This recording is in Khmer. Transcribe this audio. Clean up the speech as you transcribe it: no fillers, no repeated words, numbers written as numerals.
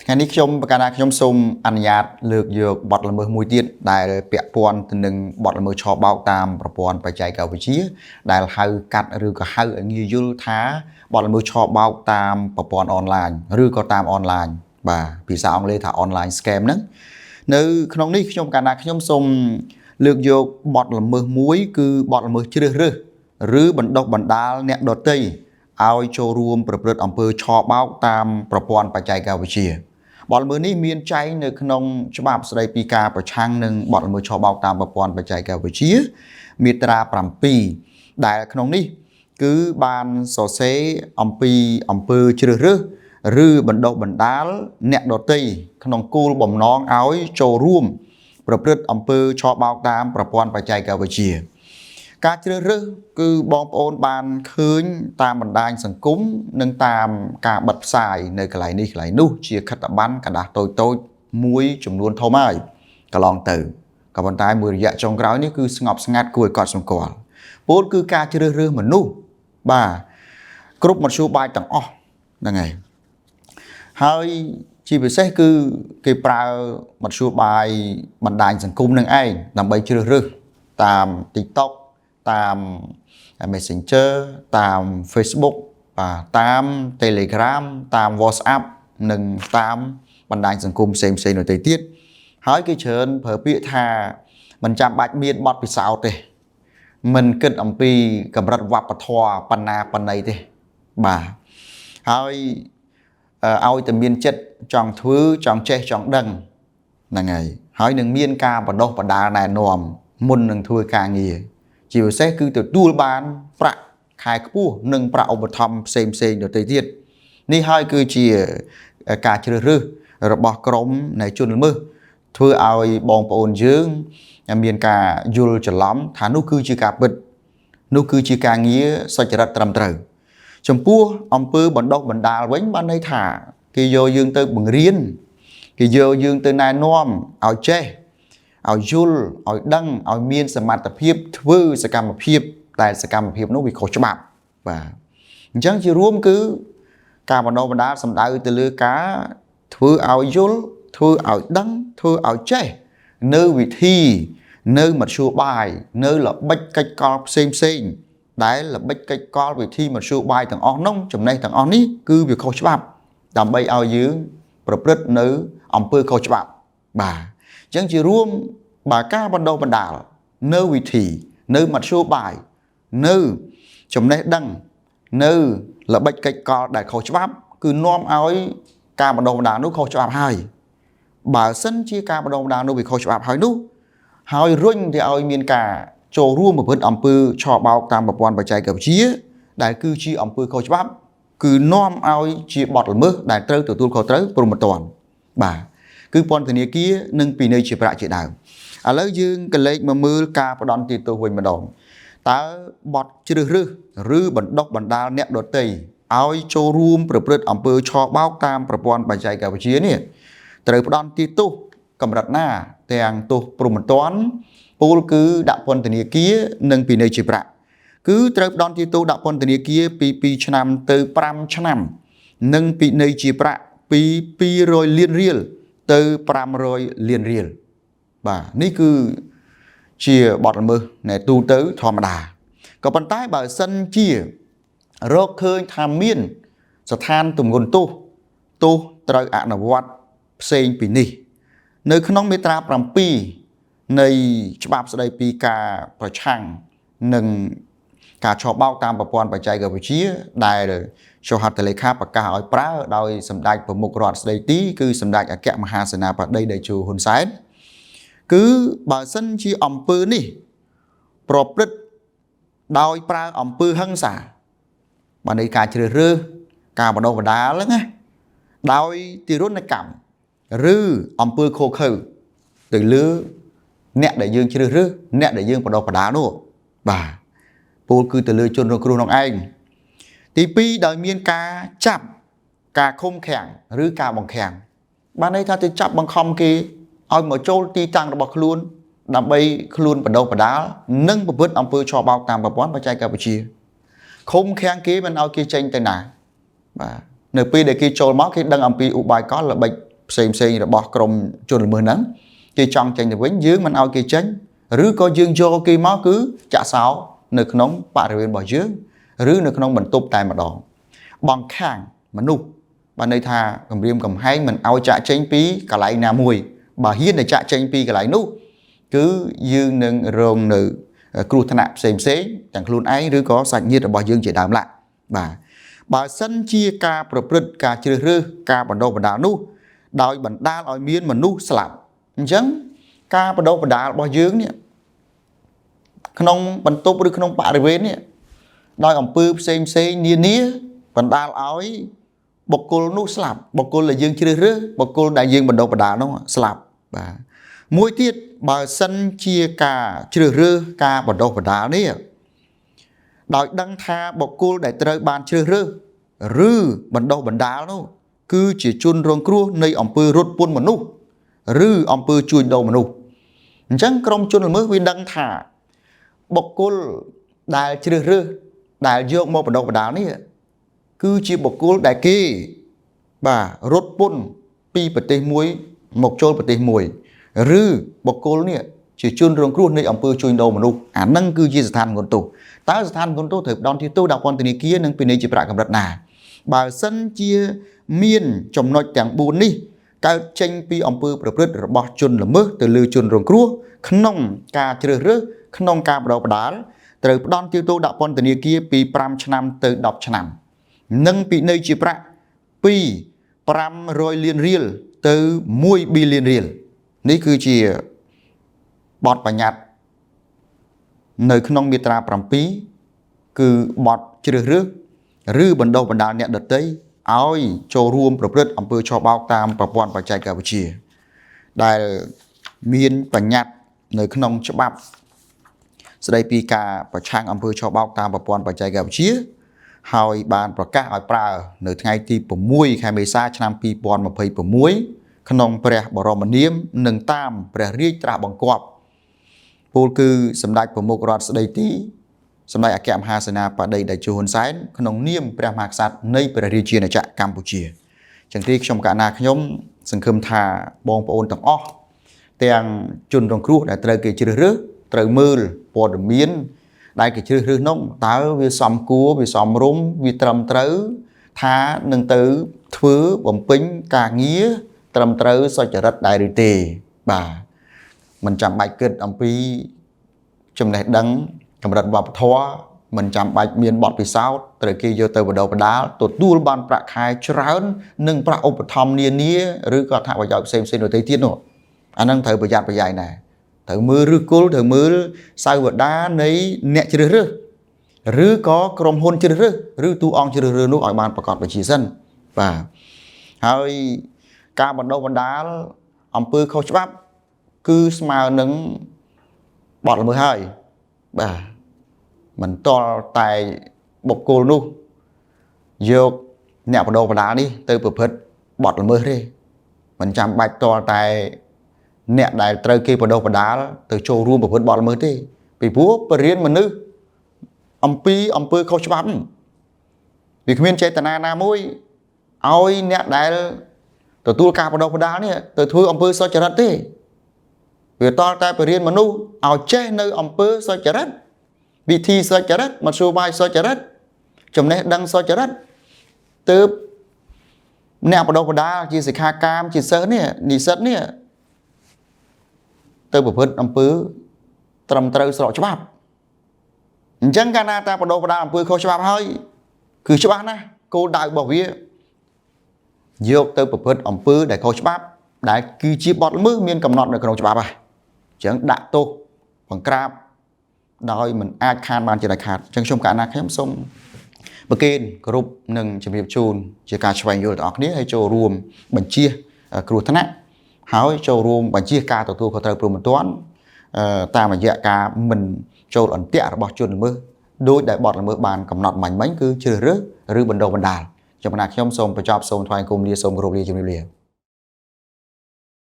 ថ្ងៃនេះខ្ញុំប្រកាសថាខ្ញុំសូមអនុញ្ញាតលើកយកបទល្មើសមួយទៀតដែលពាក់ព័ន្ធទៅនឹងបទល្មើសឆបោកតាមប្រព័ន្ធបច្ចេកវិទ្យាដែលហៅកាត់ឬក៏ហៅឲ្យងាយយល់ថាបទល្មើសឆបោកតាមប្រព័ន្ធអនឡាញឬក៏តាមអនឡាញបាទភាសាអង់គ្លេសថា online scam ហ្នឹងនៅក្នុងនេះខ្ញុំកាលណាខ្ញុំសូមលើកយកបទល្មើសមួយគឺបទល្មើសជ្រើសរើសឬបណ្ដុះបណ្ដាលអ្នកដទៃឲ្យចូលរួមប្រព្រឹត្តអំពើឆបោកតាមប្រព័ន្ធបច្ចេកវិទ្យាបទល្មើសនេះមានចែងនៅក្នុងច្បាប់ស្តីពីការប្រឆាំងនឹងបទល្មើសឆបោកតាមប្រព័ន្ធបច្ចេកវិទ្យាមាត្រា7ដែលក្នុងនេះគឺបានសរសេរអំពីអំពើជ្រើសរើសឬបណ្ដុះបណ្ដាលអ្នកដទៃក្នុងគោលបំណងឲ្យចូលរួមប្រព្រឹត្តអំពើឆបោកតាមប្រព័ន្ធបច្ចេកវិទ្យាការជ្រើសរើសគឺបងប្អូនបានឃើញតាមបណ្ដាញសង្គមនិងតាមការបិទផ្សាយនៅកន្លែងនេះកន្លែងនោះជាខិត្តប័ណ្ណក្រដាសតូចៗមួយចំនួនធំហើយកន្លងទៅក៏ប៉ុន្តែមួយរយៈចុងក្រោយនេះគឺស្ងប់ស្ងាត់គួរឲ្យកត់សម្គាល់ពោលគឺការជ្រើសរើសមនុស្សបាទគ្រប់មធ្យោបាយទាំងអស់ហ្នឹងហើយហើយជាពិសេសគឺគេប្រើមធ្យោបាយបណ្ដាញសង្គមនឹងឯងដើម្បីជ្រើសរើសតាម TikTok តាម Messenger តាម Facebook បាទតាម Telegram តាម WhatsApp និងតាមបណ្ដាញសង្គមផ្សេងៗដទៃទៀតហើយគេច្រើនប្រើពាក្យថាមិនចាំបាច់មានបទពិសោធន៍ទេមិនគិតអំពីកម្រិតវប្បធម៌បណ្ណាបណ្ណីទេបាទហើយឲ្យតែមានចិត្តចង់ធ្វើចង់ចេះចង់ដឹងហ្នឹងហើយហើយនឹងមានការបណ្ដុះបណ្ដាលណែនាំមុននឹងធ្វើការងារជាពិសេសគឺទទួលបានប្រាក់ខែខ្ពស់និងប្រាក់ឧបត្ថម្ភផ្សេងផ្សេងដទៃទៀតនេះហើយគឺជាការជ្រើសរើសរបស់ក្រុមនៃជនល្មើសធ្វើឲ្យបងប្អូនយើងមានការយល់ច្រឡំថានោះគឺជាការពិតនោះគឺជាការងារសុចរិតត្រឹមត្រូវចំពោះអំពើបណ្ដុះបណ្ដាលវិញបានន័យថាគេយកយើងទៅបង្រៀនគេយកយើងទៅណែនាំឲ្យចេះឲ្យយល់ឲ្យដឹងឲ្យមានសមត្ថភាពធ្វើសកម្មភាពតែសកម្មភាពនោះវាខុសច្បាប់បាទអញ្ចឹងជារួមគឺការបណ្ដុះបណ្ដាលសំដៅទៅលើការធ្វើឲ្យយល់ធ្វើឲ្យដឹងធ្វើឲ្យចេះនៅវិធីនៅមធ្យោបាយនៅល្បិចកិច្ចកលផ្សេងផ្សេងដែលល្បិចកិច្ចកលវិធីមធ្យោបាយទាំងអស់នោះចំណេះទាំងអស់នេះគឺវាខុសច្បាប់ដើម្បីឲ្យយើងប្រព្រឹត្តនៅអំពើខុសច្បាប់បាទអញ្ចឹងជារួមបើការបណ្ដុះបណ្ដាលនៅវិធីនៅមធ្យោបាយនៅចំណេះដឹងនៅល្បិចកិច្ចកលដែលខុសច្បាប់គឺនាំឲ្យការបណ្ដុះបណ្ដាលនោះខុសច្បាប់ហើយបើសិនជាការបណ្ដុះបណ្ដាលនោះវាខុសច្បាប់ហើយនោះហើយរុញទៅឲ្យមានការចូលរួមប្រព្រឹត្តអំពើឆបោកតាមប្រព័ន្ធបច្ចេកវិទ្យាដែលគឺជាអំពើខុសច្បាប់គឺនាំឲ្យជាបទល្មើសដែលត្រូវទទួលខុសត្រូវព្រហ្មទណ្ឌបាទគឺពន្ធនាគារនិងពិន័យជាប្រាក់ជាដើមឥឡូវយើងក៏លេខមកមើលការផ្ដន្ទាទោសវិញម្ដងតើបទជ្រើសរើសឬបណ្ដុះបណ្ដាលអ្នកដទៃឲ្យចូលរួមប្រព្រឹត្តអំពើឆបោកតាមប្រព័ន្ធបច្ចេកវិទ្យានេះត្រូវផ្ដន្ទាទោសកម្រិតណាទាំងទោសព្រហ្មទណ្ឌពោលគឺដាក់ពន្ធនាគារនិងពិន័យជាប្រាក់គឺត្រូវផ្ដន្ទាទោសដាក់ពន្ធនាគារពី2ឆ្នាំទៅ5ឆ្នាំនិងពិន័យជាប្រាក់ពី200លានរៀលទៅ500លានរៀលបាទនេះគឺជាបទល្មើសនៃទូទៅធម្មតាក៏ប៉ុន្តែបើសិនជារកឃើញថាមានស្ថានទម្ងន់ទោសទោសត្រូវអនុវត្តផ្សេងពីនេះនៅក្នុងមាត្រា7នៃច្បាប់ស្តីពីការប្រឆាំងនឹងការឆបោកតាមប្រព័ន្ធបច្ចេកវិទ្យាដែលចុះហត្ថលេខាប្រកាសឲ្យប្រើដោយសម្ដេចប្រមុខរដ្ឋស្ដីទីគឺសម្ដេចអគ្គមហាសេនាបតីតេជោហ៊ុនសែនគឺបើសិនជាអំពើនេះប្រព្រឹត្តដោយប្រើអំពើហិង្សាបើនៃការជ្រើសរើសការបណ្ដុះបណ្ដាលហ្នឹងណាដោយទារុណកម្មឬអំពើឃោរឃៅទៅលើអ្នកដែលយើងជ្រើសរើសអ្នកដែលយើងបណ្ដុះបណ្ដាលនោះបាទពោលគឺទៅលើជនរងគ្រោះនោះឯងទី2ដោយមានការចាប់ការឃុំឃាំងឬការបង្ខាំងបានន័យថាទៅចាប់បង្ខំគេឲ្យមកចូលទីតាំងរបស់ខ្លួនដើម្បីខ្លួនបណ្ដុះបណ្ដាលនិងប្រព្រឹត្តអំពើឆបោកតាមប្រព័ន្ធបច្ចេកវិទ្យាឃុំឃាំងគេមិនឲ្យគេចេញទៅណាបាទនៅពេលដែលគេចូលមកគេដឹងអំពីឧបាយកលល្បិច ផ្សេងផ្សេងរបស់ក្រមជនល្មើសហ្នឹងគេចង់ចេញទៅវិញយើងមិនឲ្យគេចេញឬក៏យើងយកគេមកគឺចាក់សោនៅក្នុងបរិវេណរបស់យើងឬនៅក្នុងបន្ទប់តែម្ដងបង្ខាំងមនុស្សបានន័យថាគម្រាមកំហែងមិនឲ្យចាក់ចេញពីកន្លែងណាមួយបើហ៊ានតែចាក់ចេញពីកន្លែងនោះគឺយើងនឹងរងនៅគ្រោះថ្នាក់ផ្សេងផ្សេងទាំងខ្លួនឯងឬក៏សាច់ញាតិរបស់យើងជាដើមឡាបាទបើសិនជាការប្រព្រឹត្តការជ្រើសរើសការបណ្ដុះបណ្ដាលនោះដោយបណ្ដាលឲ្យមានមនុស្សស្លាប់អញ្ចឹងការបណ្ដុះបណ្ដាលរបស់យើងនេះក្នុងបន្ទប់ឬក្នុងបរិវេណនេះដោយអំពើផ្សេងផ្សេងនានាបណ្ដាលឲ្យបុគ្គលនោះស្លាប់បុគ្គលដែលយើងជ្រើសរើសបុគ្គលដែលយើងបណ្ដុះបណ្ដាលនោះស្លាប់បាទមួយទៀតបើសិនជាការជ្រើសរើសការបណ្ដុះបណ្ដាលនេះដោយដឹងថាបុគ្គលដែលត្រូវបានជ្រើសរើសឬបណ្ដុះបណ្ដាលនោះគឺជាជនរងគ្រោះនៃអំពើរត់ពន្ធមនុស្សឬអំពើជួញដូរមនុស្សអញ្ចឹងក្រុមជនល្មើសវាដឹងថាបុគ្គលដែលជ្រើសរើសដែលយកមកបណ្ដុះបណ្ដាលនេះគឺជាបុគ្គលដែលគេបាទរត់ពន្ធពីប្រទេសមួយមកចូលប្រទេសមួយឬបុគ្គលនេះជាជនរងគ្រោះនៃអំពើជួញដូរមនុស្សអានឹងគឺជាស្ថានទម្ងន់ទោសតើស្ថានទម្ងន់ទោសត្រូវផ្ដន្ទាទោសដាក់ពន្ធនាគារនិងពិន័យជាប្រាក់កម្រិតណាបើសិនជាមានចំណុចទាំង4នេះកើតចេញពីអំពើប្រព្រឹត្តរបស់ជនល្មើសទៅលើជនរងគ្រោះក្នុងការជ្រើសរើសក្នុងការបណ្ដុះបណ្ដាលត្រូវផ្ដន្ទាទោសដាក់ពន្ធនាគារពី5ឆ្នាំទៅ10ឆ្នាំនិងពិន័យជាប្រាក់ពី500លានរៀលទៅ1ប៊ីលានរៀលនេះគឺជាបទបញ្ញត្តិនៅក្នុងមាត្រា7គឺបទជ្រើសរើសឬបណ្ដុះបណ្ដាលអ្នកដទៃឲ្យចូលរួមប្រព្រឹត្តអំពើឆបោកតាមប្រព័ន្ធបច្ចេកវិទ្យាដែលមានបញ្ញត្តិនៅក្នុងច្បាប់ស្ដីពីការប្រឆាំងអំពើឆបោកតាមប្រព័ន្ធបច្ចេកវិទ្យាហើយបានប្រកាសឲ្យប្រើនៅថ្ងៃទី6ខែមេសាឆ្នាំ2026ក្នុងព្រះបរមនាមនិងតាមព្រះរាជត្រាស់បង្គាប់ពលគឺសម្ដេចប្រមុខរដ្ឋស្ដីទីសម្ដេចអគ្គមហាសេនាបតីតេជោហ៊ុនសែនក្នុងនាមព្រះមហាក្សត្រនៃព្រះរាជាណាចក្រកម្ពុជាចឹងទេខ្ញុំកណ្ណាខ្ញុំសង្ឃឹមថាបងប្អូនទាំងអស់ទាំងជនរងគ្រោះដែលត្រូវគេជ្រើសរើសត្រូវមើលព័ត៌មានដែលគេជ្រើសរើសនោះតើវាសមគួរវាសមរម្យវាត្រឹមត្រូវថានឹងទៅធ្វើបំពេញការងារត្រឹមត្រូវសុចរិតដែរឬទេបាទមិនចាំបាច់គិតអំពីចំណេះដឹងកម្រិតវប្បធម៌មិនចាំបាច់មានបទពិសោធន៍ត្រូវគេយកទៅបណ្ដុះបណ្ដាលទទួលបានប្រាក់ខែច្រើននិងប្រាក់ឧបត្ថម្ភនានាឬក៏អត្ថប្រយោជន៍ផ្សេងៗដទៃទៀតនោះអាហ្នឹងត្រូវប្រយ័ត្នប្រយែងដែរត្រូវមើលឫសគល់ត្រូវមើលសាវតានៃអ្នកជ្រើសរើសឬក៏ក្រុមហ៊ុនជ្រើសរើសឬតួអង្គជ្រើសរើសនោះឲ្យបានប្រកបវិជ្ជាសិនបាទហើយការបណ្ដុះបណ្ដាលអំពើខុសច្បាប់គឺស្មើនឹងបទល្មើសហើយបាទមិនតល់តែបុគ្គលនោះយកអ្នកបណ្ដុះបណ្ដាលនេះទៅប្រព្រឹត្តបទល្មើសទេមិនចាំបាច់តល់តែអ្នកដែលត្រូវគេបណ្ដុះបណ្ដាលទៅចូលរួមប្រព្រឹត្តបទល្មើសទេពីព្រោះបរិញ្ញាមនុស្សអំពីអំពើខុសច្បាប់វាគ្មានចេតនាណាមួយឲ្យអ្នកដែលទទួលការបណ្ដុះបណ្ដាលនេះទៅធ្វើអំពើសុចរិតទេវាតល់តែបរិញ្ញាមនុស្សឲ្យចេះនៅអំពើសុចរិតវិធីសុចរិតមធ្យោបាយសុចរិតចំណេះដឹងសុចរិតទើបអ្នកបណ្ដុះបណ្ដាលជាសិក្ខាកាមជាសិស្សនេះនិស្សិតនេះទៅប្រព្រឹត្តអំពើត្រឹមត្រូវស្របច្បាប់អញ្ចឹងកាលណាតាបណ្ដុះបណ្ដាលអំពើខុសច្បាប់ហើយគឺច្បាស់ណាស់គោលដៅរបស់វាយកទៅប្រព្រឹត្តអំពើដែលខុសច្បាប់ដែលគឺជាបទល្មើសមានកំណត់នៅក្នុងច្បាប់ហ្នឹងអញ្ចឹងដាក់ទោសបង្ក្រាបដោយមិនអាចខានបានជាដាច់ខាតអញ្ចឹងខ្ញុំកណ្ណាខ្ញុំសូមប្រគេនគោរពនិងជំរាបជូនជាការឆ្វេងយល់ទាំងអស់គ្នាហើយចូលរួមបញ្ជាគ្រោះថ្នាក់ហើយចូលរួមបញ្ជាការទទួលខុសត្រូវព្រមត្តនតាមរយៈការមិនចូលអន្ទាក់របស់ជនល្មើសដោយដែលបទល្មើសបានកំណត់មាញ់មិញគឺជ្រើសរើសឬបណ្ដុះបណ្ដាលចំណែកខ្ញុំសូមបញ្ចប់សូមថ្លែងគុំលាសូមគោរពលាជំរាបលា។